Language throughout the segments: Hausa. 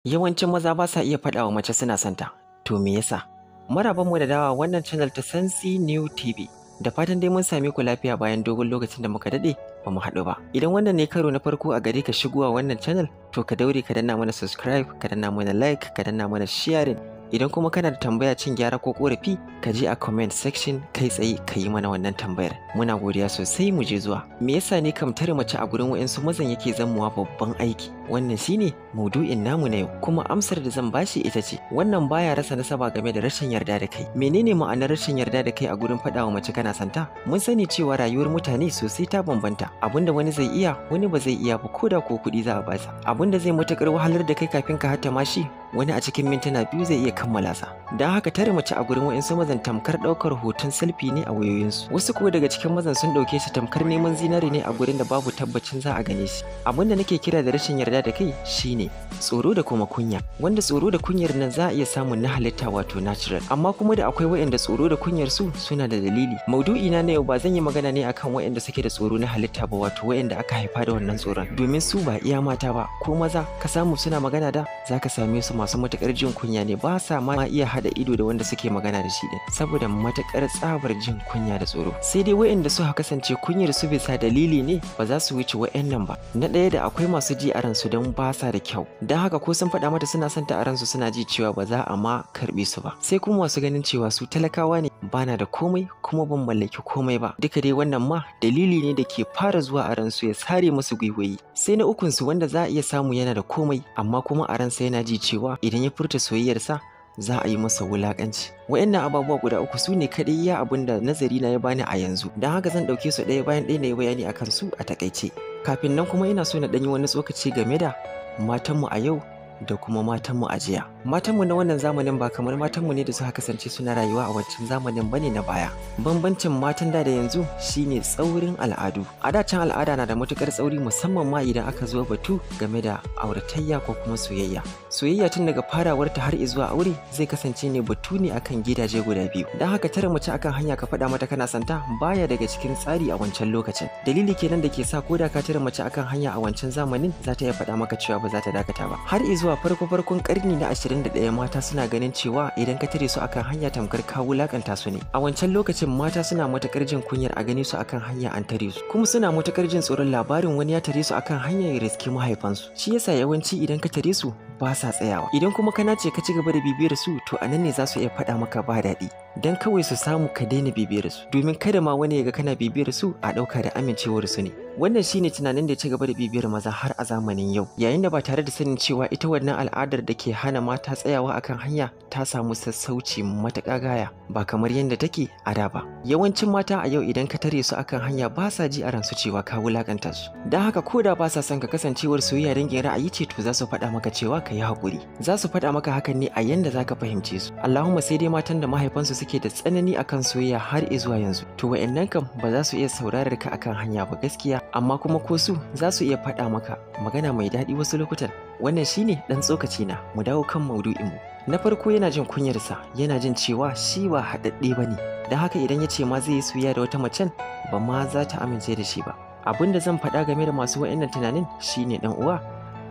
Yawancin maza ba sa iya faɗa wa mace suna santa. To me yasa? Marabanmu da dawa wannan channel ta Sansi New TV. Da fatan dai mun same ku lafiya bayan dogon lokacin da muka daɗe ba mu haɗu ba. Idan wannan ne karo na farko a gare ka shigowa wannan channel, to ka daure ka danna mana subscribe, ka danna mana like, ka danna mana sharing. Idan kuma kana da tambaya, cin gyara ko korafi, ka je a comment section kai tsaye ka yi mana wannan tambayar. Muna godiya sosai, mu je zuwa. Me yasa ne kam tare mace a gurin wa'insu mazan yake zamuwa babban aiki? Wannan shine maudu'in namu na yau, kuma amsar da zan bashi ita ce wannan baya rasa nasaba game da rashin yarda da kai. Menene ma'anar rashin yarda da kai a gurin faɗa wa mace kana santa? Mun sani cewa rayuwar mutane sosai ta bambanta. Abinda wani zai iya, wani ba zai iya ba, ko da ko kuɗi za a basa. Abinda zai matuƙar wahalar da kai kafin ka hatta mashi, wani a cikin mintuna 2 zai iya kammala sa. Don haka tare mace a gurin wa'insu mazan tamkar ɗaukar hoton selfie ne a wayoyinsu. Wasu kuwa daga cikin mazan sun ɗauke shi tamkar neman zinari ne a gurin da babu tabbacin za a gane shi. Abin da nake kira da rashin yarda da kai shine tsoro da kuma kunya. Wanda tsoro da kunyar nan za a iya samun na halitta, wato natural. Amma kuma da akwai wa'inda tsoro da kunyar su suna da dalili. Maudu'i na na yau ba zan yi magana ne akan wa'inda suke da tsoro na halitta ba, wato wa'inda aka haifa da wannan tsoron. Domin su ba iya mata ba, ko maza ka samu suna magana da, za ka same su masu matuƙar jin kunya ne, ba sa ma iya haɗa ido da wanda suke magana da shi din saboda matuƙar tsabar jin kunya da tsoro. Sai dai wa'inda suka kasance kunyar su bisa dalili ne, ba za su wuce wa'annan ba. Na ɗaya, da akwai masu ji a ransu don ba sa da kyau, don haka ko sun faɗa mata suna son ta, a ransu suna ji cewa ba za a ma karɓe su ba. Sai kuma masu ganin cewa su talakawa ne, bana da komai kuma ban mallaki komai ba. Duka dai wannan ma dalili ne da ke fara zuwa a ransu ya sare musu gwiwoyi. Sai na ukun su, wanda za a iya samu yana da komai, amma kuma a ransa yana ji cewa idan ya furta soyayyarsa za a yi masa wulakanci. Wa'annan ababuwa guda uku su ne kaɗai iya abin da nazari na ya bani a yanzu, don haka zan ɗauke su ɗaya bayan ɗaya na yi bayani akan su a takaice. Kafin nan kuma ina so na ɗan yi wani tsokaci game da matanmu a yau da kuma matanmu a jiya. Matanmu na wannan zamanin ba kamar matanmu ne da suka kasance suna rayuwa a wancan zamanin bane na baya. Bambancin matan da da yanzu shine tsaurin al'adu. A da can al'ada na da matukar tsauri, musamman ma idan aka zo batu game da auratayya ko kuma soyayya. Soyayya tun daga farawarta har zuwa aure zai kasance ne batu ne akan gidaje guda biyu. Don haka tare mace akan hanya ka faɗa mata kana santa baya daga cikin tsari a wancan lokacin. Dalili kenan da ke sa ko da ka tare mace akan hanya a wancan zamanin, za ta iya faɗa maka cewa ba za ta dakata ba. Har zuwa farko farkon karni na 21, mata suna ganin cewa idan ka tare su akan hanya tamkar ka wulakanta su ne. A wancan lokacin mata suna matukar jin kunyar a gane su akan hanya an tare su, kuma suna matukar jin tsoron labarin wani ya tare su akan hanya ya riski mahaifansu. Shi yasa yawanci idan ka tare su ba sa tsayawa. Idan kuma kana ce ka ci gaba da bibiyar su, to a nan ne za su iya faɗa maka ba daɗi dan kawai su samu ka daina bibiyar su, domin kada ma wani ya ga kana bibiyar su a ɗauka da amincewar su ne. Wannan shine tunanin da ya ci gaba da bibiyar maza har a zamanin yau, yayin da ba tare da sanin cewa ita wannan al'adar da ke hana mata tsayawa akan hanya ta samu sassauci matuƙa gaya, ba kamar yadda take a da ba. Yawancin mata a yau idan ka tare su akan hanya ba sa ji a ransu cewa ka wulakanta su. Don haka ko da ba sa son ka, kasancewar soyayya dangin ra'ayi ce, to za su faɗa maka cewa ka yi haƙuri. Za su faɗa maka hakan ne a yanda za ka fahimce su. Allahumma sai dai matan da mahaifansu suke da tsanani akan soyayya har zuwa yanzu, to wa'annan kam ba za su iya saurarar ka akan hanya ba gaskiya, amma kuma ko su za su iya faɗa maka magana mai daɗi wasu lokutan. Wannan shine ɗan tsokaci na. Mu dawo kan maudu'inmu. Na farko, yana jin kunyarsa, yana jin cewa shi ba haɗaɗɗe ba ne, don haka idan ya ce ma zai yi soyayya da wata macen, ba ma za ta amince da shi ba. Abin da zan faɗa game da masu wa'annan tunanin shine, ɗan uwa,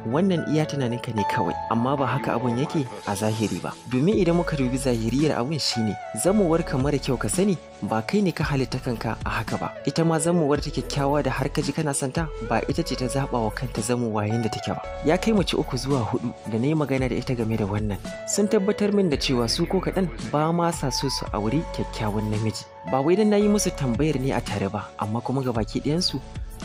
wannan iya tunaninka ne kawai, amma ba haka abun yake a zahiri ba. Domin idan muka dubi zahiriyar abun shine zamowar ka mara kyau, ka sani ba kai ne ka halitta kanka a haka ba. Ita ma zamowar ta kyakkyawa da har ka ji kana santa, ba ita ce ta zaba wa kanta zamowa yanda take ba. Ya kai mace uku zuwa hudu da na yi magana da ita game da wannan, sun tabbatar min da cewa su ko kaɗan ba ma sa so su auri kyakkyawan namiji. Ba wai dan na yi musu tambayar ne a tare ba, amma kuma gabaki ɗayansu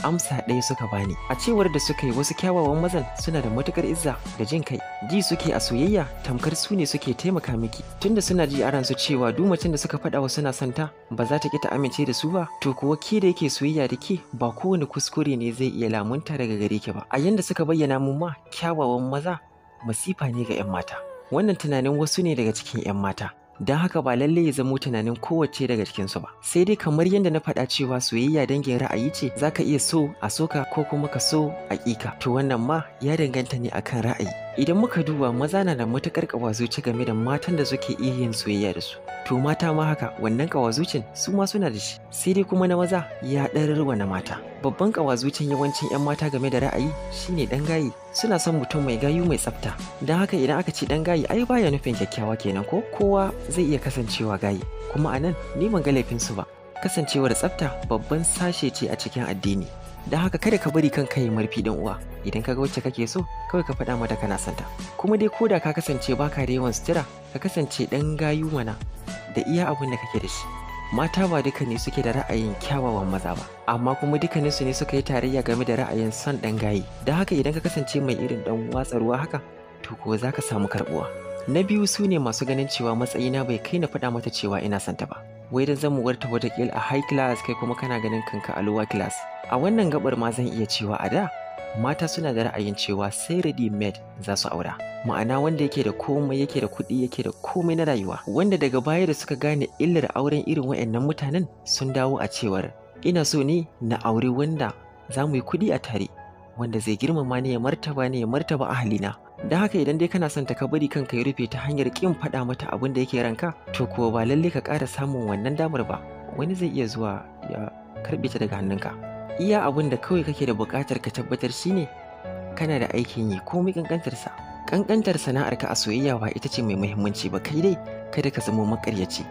amsa ɗaya suka bani. A cewar da suka yi, wasu kyawawan mazan suna da matukar izza da jin kai. Ji suke a soyayya tamkar su ne suke taimaka miki, tunda suna ji a ransu cewa duk macen da suka faɗa wa suna son ta ba za ta ki ta amince da su ba. To kuwa ke da yake soyayya da ke, ba kowane kuskure ne zai iya lamunta daga gare ki ba. A yanda suka bayyana mun ma, kyawawan maza masifa ne ga 'yan mata. Wannan tunanin wasu ne daga cikin 'yan mata, don haka ba lallai ya zamo tunanin kowace daga cikinsu ba. Sai dai kamar yadda na faɗa cewa soyayya dangin ra'ayi ce, zaka iya so a soka ko kuma ka so a ƙika, to wannan ma ya danganta ne akan ra'ayi. Idan muka duba, maza na da matuƙar ƙawazuci game da matan da suke iya yin soyayya da su, to mata ma haka, wannan ƙawazucin su ma suna da shi, sai dai kuma na maza ya ɗararwa na mata. Babban ƙawazucin yawancin 'yan mata game da ra'ayi shine ɗan gaye. Suna son mutum mai gayu mai tsafta. Don haka idan aka ce ɗan gaye ai baya nufin kyakkyawa kenan ko? Kowa zai iya kasancewa gaye. Kuma a nan ni ban ga laifinsu ba. Kasancewar tsafta babban sashe ce a cikin addini. Don haka kada ka bari kanka ya marfi dan uwa. Idan ka ga wacce kake so, kawai ka faɗa mata kana son ta. Kuma dai koda ka kasance baka da yawan sutura, ka kasance ɗan gayu mana da iya abin da kake da shi. Mata ba duka ne suke da ra'ayin kyawawan maza ba, amma kuma dukkaninsu ne suka yi tarayya game da ra'ayin son ɗan gaye. Don haka idan ka kasance mai irin ɗan watsa ruwa haka, to ko za ka samu karɓuwa. Na biyu su ne masu ganin cewa matsayina bai kai na faɗa mata cewa ina son ta ba. Wai dan zan warta wataƙila a high class, kai kuma kana ganin kanka a lower class. A wannan gabar ma zan iya cewa a da mata suna da ra'ayin cewa sai ready made za su aura. Ma'ana wanda yake da komai, yake da kuɗi, yake da komai na rayuwa. Wanda daga baya da suka gane illar auren irin waɗannan mutanen sun dawo a cewar ina so ne na auri wanda za mu yi kuɗi a tare, wanda zai girmama ni, ya martaba ni, ya martaba ahalina. Don haka idan dai kana son ta, ka bari kanka ya rufe ta hanyar ƙin faɗa mata abin da yake ranka, to kuwa ba lalle ka ƙara samun wannan damar ba. Wani zai iya zuwa ya karɓe ta daga hannunka. Iya abin da kawai kake da buƙatar ka tabbatar shine kana da aikin yi, komai ƙanƙantarsa. Ƙanƙantar sana'arka a soyayya ba ita ce mai muhimmanci ba, kai dai kada ka zamo maƙaryaci.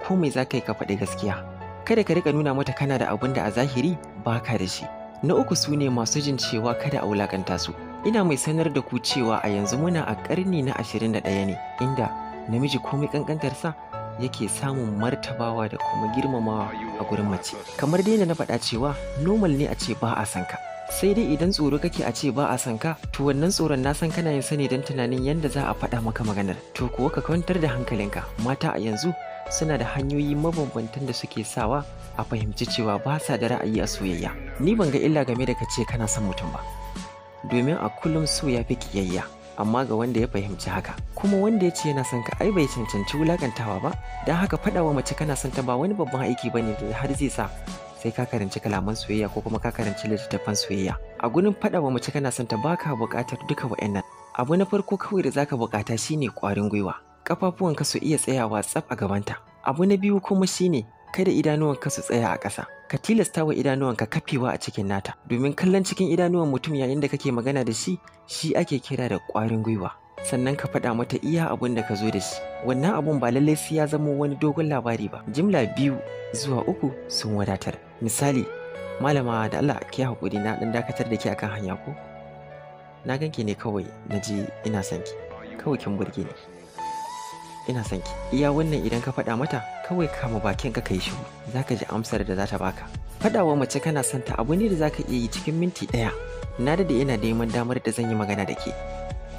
Komai za ka yi ka faɗi gaskiya. Kada ka riƙa nuna mata kana da abin da a zahiri ba ka da shi. Na uku su ne masu jin cewa kada a wulaƙanta su. Ina mai sanar da ku cewa a yanzu muna a ƙarni na 21 ne, inda namiji komai ƙanƙantarsa yake samun martabawa da kuma girmamawa a gurin mace. Kamar dai na faɗa cewa normal ne a ce ba a son ka. Sai dai idan tsoro kake a ce ba a son ka, to wannan tsoron na san kana yin sani don tunanin yadda za a faɗa maka maganar. To kuwa ka kwantar da hankalinka, mata a yanzu suna da hanyoyi mabambantan da suke sawa a fahimci cewa ba sa da ra'ayi a soyayya. Ni ban ga illa game da ka ce kana son mutum ba. Domin a kullum so ya fi ƙiyayya, amma ga wanda ya fahimci haka. Kuma wanda ya ce yana son ka ai bai cancanci wulakantawa ba. Don haka faɗawa mace kana son ta ba wani babban aiki bane da har zai sa sai ka karanci kalaman soyayya ko kuma ka karanci littattafan soyayya. A gurin faɗawa mace kana son ta baka buƙatar duka wa'annan. Abu na farko kawai da zaka buƙata shine ƙwarin gwiwa. Ƙafafuwanka su iya tsayawa tsaf a gabanta. Abu na biyu kuma shine kada idanuwanka su tsaya a ƙasa. Ka tilasta wa idanuwanka kafewa a cikin nata. Domin kallon cikin idanuwan mutum yayin da kake magana da shi, shi ake kira da ƙwarin gwiwa. Sannan ka faɗa mata iya abun da ka zo da shi. Wannan abun ba lallai sai ya zama wani dogon labari ba. Jimla 2 zuwa 3 sun wadatar. Misali, malama da Allah ki haƙuri na ɗan dakatar da ke akan hanya ko? Na ganki ne kawai na ji ina son ki. Kawai kin burge ni. Ina son ki. Iya wannan idan ka faɗa mata, kawai kama bakin ka kai shiru. Za ka ji amsar da za ta baka. Faɗawa mace kana son ta abu ne da za ka iya yi cikin minti 1. Na daɗe ina neman damar da zan yi magana da ke,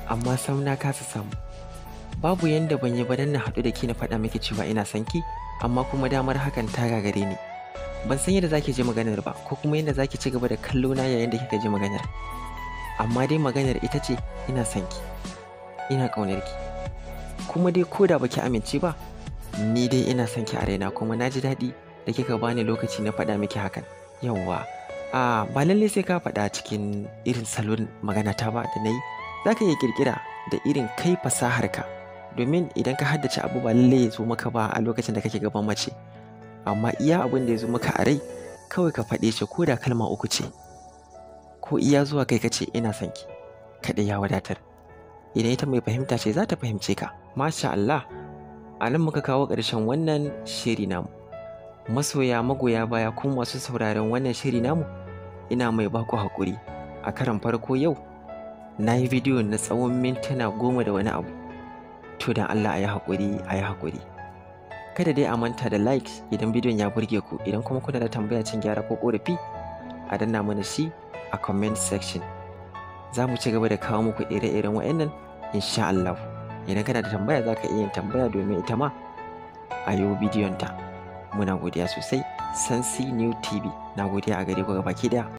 amma sam na kasa samu. Babu yanda ban yi ba dan na haɗu da ke na faɗa miki cewa ina son ki, amma kuma damar hakan ta gagare ni. Ban san yadda za ki ji maganar ba, ko kuma yadda za ki ci gaba da kallo na yayin da kika ji maganar. Amma dai maganar ita ce ina son ki, ina ƙaunar ki. Kuma dai ko da baki amince ba, ni dai ina son ki a raina kuma na ji daɗi da kika bani lokaci na faɗa miki hakan. Yawwa, ba lallai sai ka faɗa cikin irin salon magana ta ba da na yi. Za ka iya ƙirƙira da irin kai fasaharka, domin idan ka haddace abu ba lallai ya zo maka ba a lokacin da kake gaban mace. Amma iya abin da ya zo maka a rai, kawai ka faɗe shi ko da kalma 3 ce. Ko iya zuwa kai ka ce ina son ki, kaɗai ya wadatar. Idan ita mai fahimta ce za ta fahimce ka. Masha Allah, a nan muka kawo ƙarshen wannan shiri namu. Masoya magoya baya kuma masu sauraron wannan shiri namu, ina mai baku haƙuri. A karon farko yau, na yi bidiyo na tsawon mintuna 10 da wani abu. To don Allah a yi haƙuri, a yi haƙuri. Kada dai a manta da like idan bidiyon ya burge ku, idan kuma kuna da tambaya, cin gyara ko ƙorafi, a danna mana shi a comment section. Za mu ci gaba da kawo muku ire-iren wa'annan insha Allah. Idan kana da tambaya za ka iya yin tambaya domin ita ma a yi bidiyon ta. Muna godiya sosai. Sansi New TV na godiya a gare ku gabaki ɗaya.